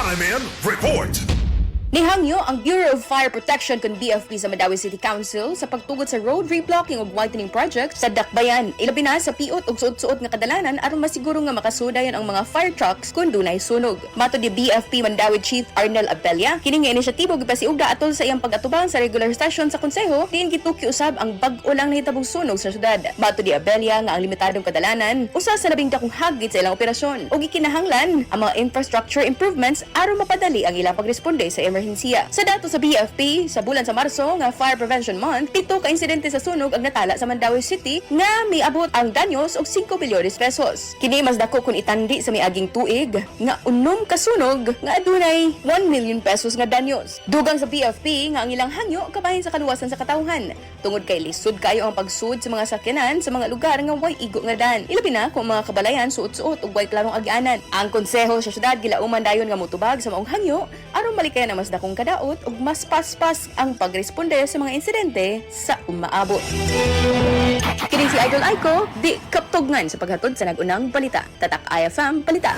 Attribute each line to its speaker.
Speaker 1: RMN Report.
Speaker 2: Nihangyo ang Bureau of Fire Protection kon BFP sa Mandaue City Council sa pagtugot sa road reblocking ug widening project sa Dakbayan. Ilabi na sa piot ug suot-suot nga kadalanan aron masiguro nga makasudayon ang mga fire trucks kung dunay sunog. Matod ni BFP Mandaue Chief Arnel Abella, kini nga inisyatibo gipasiugda atol sa iyang pag-atubang sa regular session sa konseho diin gituki usab ang bag-o lang nahitabong sunog sa syudad. Matod ni Abella nga ang limitadong kadalanan usa sa labing dakong hagit sa ilang operasyon ug gikinahanglan ang mga infrastructure improvements aron mapadali ang ilang pagresponde sa emerhensiya. Sa dato sa BFP, sa bulan sa Marso nga Fire Prevention Month, 7 ka insidente sa sunog ang natala sa Mandaue City nga miabot ang danyos og 5 bilyones pesos. Kini mas dako kung itandi sa miaging tuig nga 6 ka sunog nga adunay 1 million pesos nga danyos. Dugang sa BFP nga ang ilang hangyo kabahin sa kaluwasan sa katawhan tungod kay lisod kayo ang pagsud sa mga sakyanan sa mga lugar nga way igo nga dan. Ilabi na kung mga kabalayan suot-suot ug way klarong agianan. Ang konseho sa syudad gilauman dayon nga motubag sa maong hangyo aron malikayan ang mas dakong kadaot ug mas paspas ang pagresponde sa mga insidente sa umaabot. Kini si Idol Aiko, di kaptugngan sa paghatod sa nag-unang balita. Tatak IFM Balita.